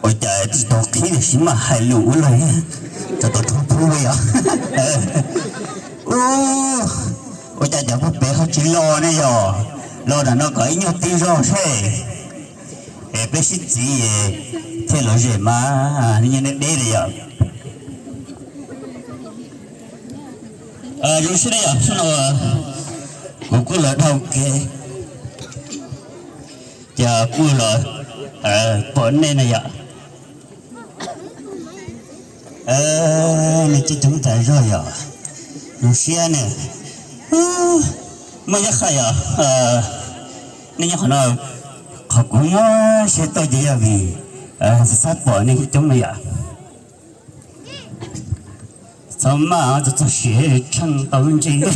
Ua cas tsis tau qhib li, sim maj hais lus ua luaj, tsov tom rhub phub li os. Ua cas cov pog pem ho tsis los ne yog? Los nram no kom ib nyuag tib zog seb, es peb sib txiv thiaj los zem mas, nyob deb deb li yom. Zoo siab yom, kuv kuj los dhau kev, ces kuj los pom nej na yom. Nej coob coob tas zog yom, zoo siab ne. Muaj ib qho yom, nej nyob qhov no, qhov kuv muab siab tuaj ces yog vim xav xav pom nej coob coob na yom. Txhob maj, txog txog siav tsheej tau ntsis.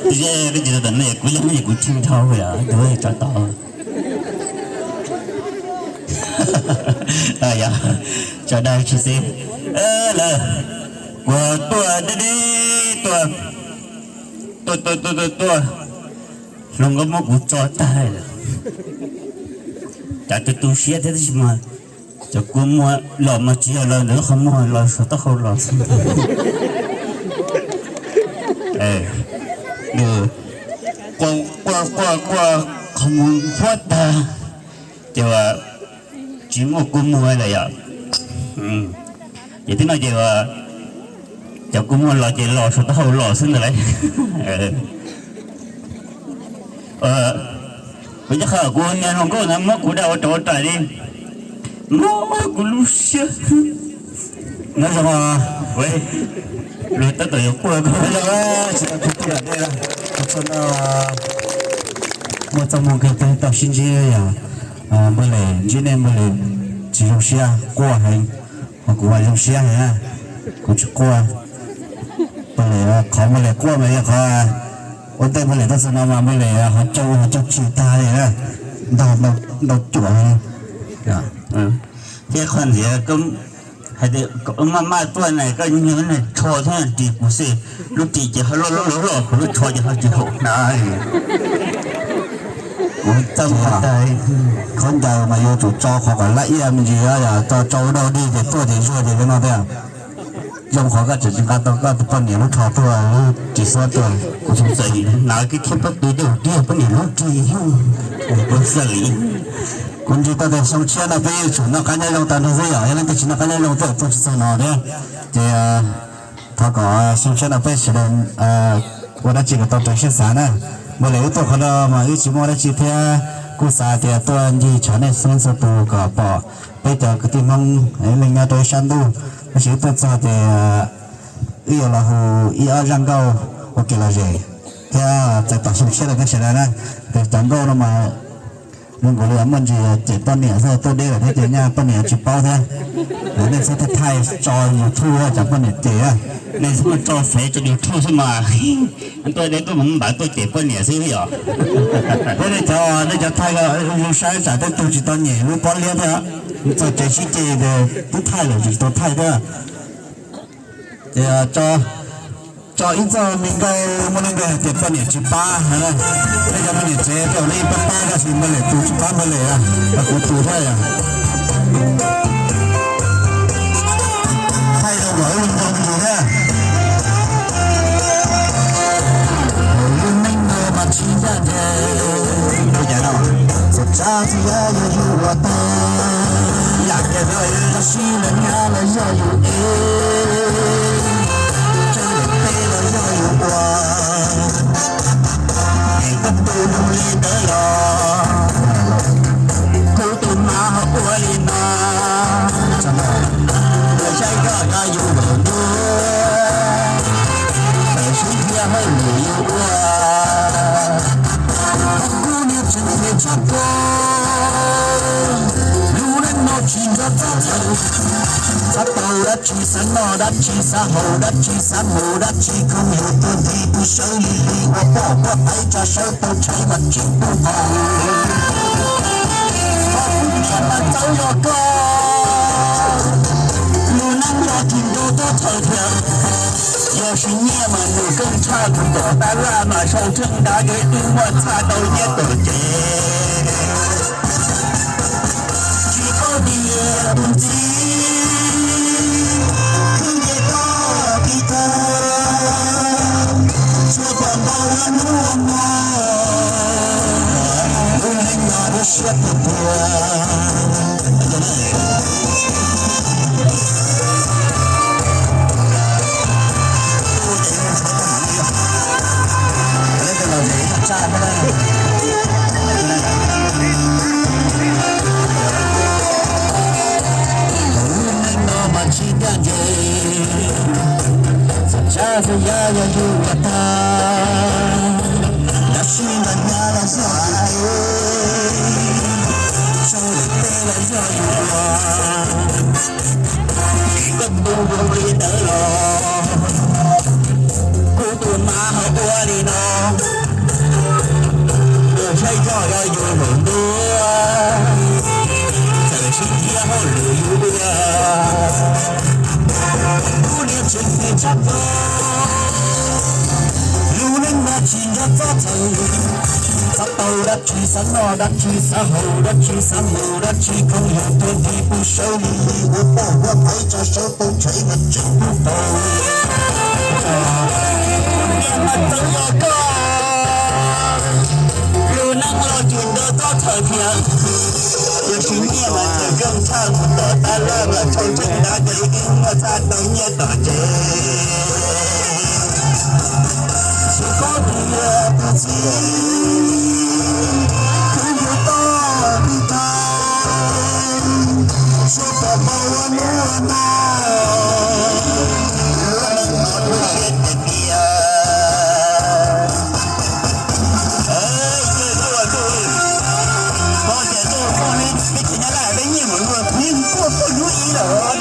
Kuv yog nej kuv tsheej dhau, yog tso tau. Tso dag tsis xwb. Lawm, kuv tuaj deb deb tuaj, tuaj tuaj tuaj tuaj tuaj, hluas nkauj muab kuv tso tag lawm. Cas tu tu siab thiab tab sis mas cov kua muag los mas tsis yog los ntawm lub qhov muag, los saum taub hau los xwb. Quaj quaj quaj quaj qhov muag huab tag, ces tsis muaj kua muag lawm yom. Ces twb no ces cov kua muag los ces los saum taub hau los xwb ntag lauj. Kuv nco qhov kuv niag hluas nkauj ntawd muab kuv dag ua rau ua rais li, muab kuv lub siab. Nyob zoo, luag tab tom yuav quaj, nyob zoo, tsis tau kuv tuaj dam dej, kuv txog no muaj txoj moo kawg peb tau sib ntsib yom. Npaj Lem ntsib nej Npaj Lem tsis zoo siab quaj heev, ho kuv mas zoo siab heev, kuv tsis quaj. Npaj Lem, qhov Npaj Lem quaj mas yog qhov ua ntej Npaj Lem tuaj txog no mas Npaj Lem ho coj ho coj tsis tag li na, ntau cuam li. Thiab qhov ntxiv, hais tias maj maj tuaj na, koj nyob na tsho thiab ris kuv xwb, lub ris ces ho loj loj loj loj, kuv lub tsho ces ho tsis haum na. Kuv txawj, khaub ncaws mas yuav tsum tso qhov kom laj iaj me ntsis, yog tso tso ua dog dig ces tuaj ces zuag ces li no tiag. Zoo qhov koj tseem tsis nqa tau koj tus poj niam lub tsho tuaj, lub ris xub tuaj. Kuv txawm hnav kiag kiag pob tw rau hauv tiag poj niam lub ris, kuv xav li. Kuv ntseeg tau tias xyoo tshiab no peb yuav tsum noj qab nyob zoo tag nrho xwb yom, yog leej twg tsis noj qab nyob zoo tuaj tuaj tsis txog no thiab. Ces thov kom xyoo tshiab no peb sawv daws ua dab tsi kom tau raws siab xav na. Npaj Lem wb tuaj qhov no mas wb tsis muaj dab tsi thiab, kuj xav tias tuaj ncig tshav nej xub txhua tus kom pom peb cov kwv tij Hmoob ib leeg nyob rau ib sab ntuj. Tab sis wb tuaj txog ces wb yuav los hu ib ob zaj nkauj ua kev lom zem thiab txais tos xyoo tshiab rau peb sawv daws na. Ces cov nkauj no mas zoo nkaus li muaj ntsis cem poj niam xwb, tuaj deb lawm thiab ces nyaj poj niam tsis paub thiab. Nej txhob thaij tso YouTube cov poj niam cem, nej txhob tso Face tso YouTube xwb mas. Tuaj deb tuaj mus npav tuaj cem poj niam xwb yom. Thiab nej cov, nej cov thaij zoo saib tsam tej tug tsis tau nyem lub pob liab thiab, txog tsev sib ceg tias twb thaij lawm tsis tau thaij thiab. Ces tso ib txoj me nkauj muaj lub npe hais tias poj niam tsis pab. Tej cov poj niam tsev tej zaum nej pab pab, tab sis Npaj Lem tus tsis pab Npaj Lem, kuv tus thiab yom. Thaij rau kom wb zoo tus thiab. Lub neej no mas tsis ncaj ncees, txhua tsav txhua yam yog yus ua tau. Yam kiag no tab sis lawv nyav los yog yus ev, tseem lawm peb los yog yus ua. Es koj tus zoo li ntawd los kuv tus mas ho ua li no. Lawv saib koj koj yus nkaus ntuj, tawm sib thiab hauj lwm yus ua. Kuv niag tseem tsis tshua kub, lub neej no tsis nco txoj chaw. Xav tau dab tsi, xav noj dab tsi, xav haus dab tsi, xav mus dab tsi, koom yus tuag nthi kuv sawv lig lig ua poj muaj qaib tsa sawv tau tshais mas tsis pub haus. Qhov kuv niam mas txawv zog koj, lub neej no tsis nco txoj chaw thiab. Yog siv nyiaj mas nws keej tshaj kuv kom tab laj mas sau tsheej nrad ces twb muaj txhaj tau nyiaj tawm ces tsis Txawm tsab txawm yaj yog yus ua tag, tab sis mas nyab los xav tsoo lawm tej los yog yus ua. Koj tus ua li ntawd los kuv tus mas ho ua li no. Tus saib yog yus lwm ntuj, txawm sib thiab hauj lwm yus ua. Kuv niam tseem hais tshaj plaws, lub neej no tsis nco txoj thaum, xav tau dab tsi xav noj dab tsi xav haus dab tsi xav mus dab tsi, khoom yus tuag nthi pw sawv li li, ua poj ua phev tso sawv tau tsheb mas tseem pub tau. Niam mas txawm yog koj, lub neej los tsis nco txoj thaum thiab, yog tsis nyiaj mas txawm zoo tshaj mus tom tab laj mas tshau tseem dab ces ib muaj txaj tau nyiaj tom tsev. Tsis paub tias tus txiv twb yuav toj tus tau, suav pom pom ua luaj no, luaj no luaj tiag tiag. Peb tsev Nyab Laj peb nyiaj mus luaj peb nkuaj poj hnub ib lawm.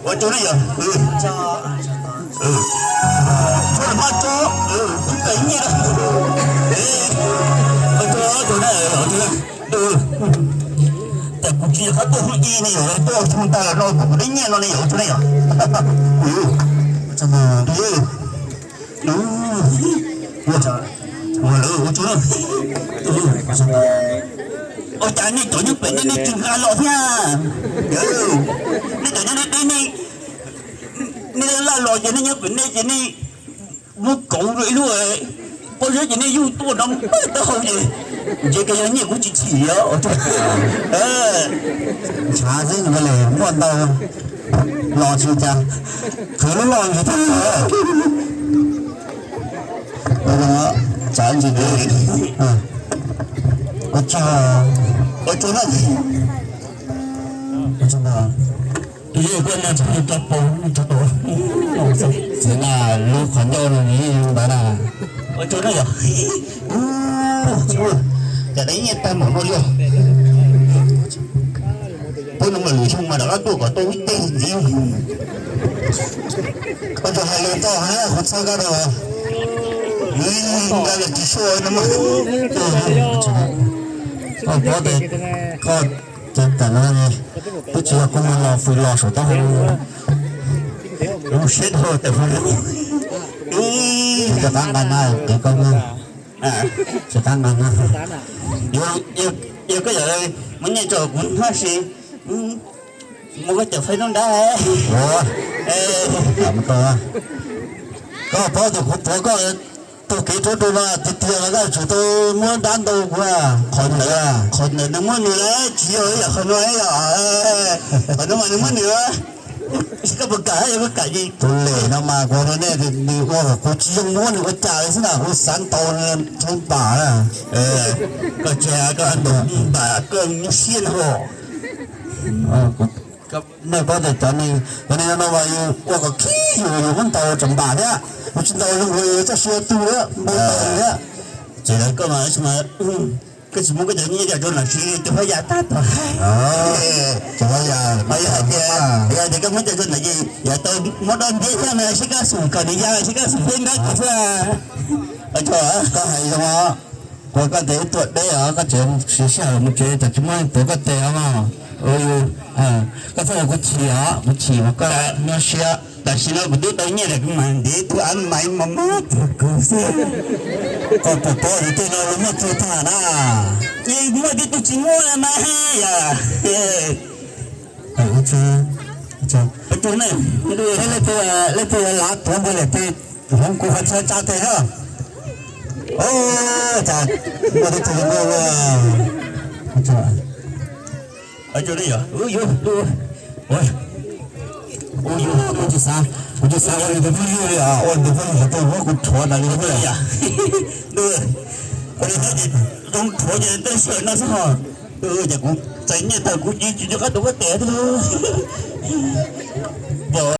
Ua tsaug na yog, tso los maj tso, tus kawm nyiaj, ua tsaug na, tas kuv tsis yog qab tuaj hnub ib ne yog tuaj txog tas no kuv kuv dab nyiaj no ne yog ua tsaug na yog. Ua cas nej cov nyob pem nej nej tsis nqa los thiab? Nej cov nyob deb deb nej, nej laj los ces nej nyob pem nej ces nej muab kauv rau ib lub pob zeb ces nej yuj tuaj no npaj taub hau ces, ntshe koj yog nyiaj kuv tsis chim os. Ntshav xwb nws li muaj ntau los tsis cas, khwv lub loj ntsis tag. Tsav ntsis ua tsaug, ua tsaug na. Tus yawg koj no tseem rau pau rau tus, txiv na, lub qhov ncauj no nws yeej zoo ntawd na. Ua tsaug na yog, cas dab nyiaj tag npaum no li. Peb no mas lwm xyoo mas rov qab tuaj kom tau ib teg ntxiv. Koj tsuas hais lus tau hais kuv txhawb koj rau, nws nqa los tsis sua no mas. Koj paub tias koj cov tam no twb tsis yog koj mus los fws los saum taub hau, lub siab dhau tam no. Tsis qab nqa na, qiv koj na, tsis qab nqa na. Yog koj yam muab nyiaj tso kuv hnab si, muab koj cov faib nub nrab. Koj paub tias kuv tuav koj taug kev rau rau no tiag tiag los koj tsum tau muab nrab ntau kuv. Qhov ntawd, qhov ntawd nws muab nws lawm, tsis yog ib yam qhov no, qhov no mas nws muab nws. Koj puas kam, yog koj kam ces tus lem no mas kuv rau nej, nws ua kom kuv tsis zoo muab nws ua cas li xwb na, kuv xav ntaus nws rau npam na. Koj tsis, koj ntaus npam koj nyuaj siab no. Nej paub tias cov neeg, cov neeg no mas yus ua kom khib yus, yus muab ntaus tseem npam thiab, yus tsis ntaus zoo nkaus yus txoj sia tu thiab, npau taws thiab. Ces koj mas, koj tsis muab koj cov nyiaj coj rau nam siv li, tus Haj Yam tab tom hais. Tus Haj Yam, yog tias koj muab coj rau nam ces yog tau muab dob ntiab thiab mas sib kaj xum kom nws ya sib kaj xum thiab nrab koj thiab. Koj hais zoo os, kuv koj tes ib tuam deb os, koj tseem siv sij hawm mus tsev, tsis muab tuav koj tes os. Koj txhob ua kuv chim os, kuv chim mas koj nyuaj siab. Tam sim no kuv twb tau nyiaj lawm, kuv mam ntiav tus av maiv mos mos rau kuv xwb. Koj puas paub tias tej no luag muaj txuj tag na? Ces muaj tib tug tsis muaj mas yom. Tus ne, leej twg, leej twg lav tuav npua lem tes hloov kuv qhov chaw tsa tes na. Ua cas muaj tib tug zoo nkauj ua, kuv tsis xav, kuv tsis xav ua nws tus phooj ywg li os, ua nws tus phooj ywg qhov twg muab kuv rhuav tas li os. Zoo rhuav ces tej sawm no xwb ho. Ces kuv txais nyiaj tag kuv cia li tsis nco qab tuav huab tais thiab.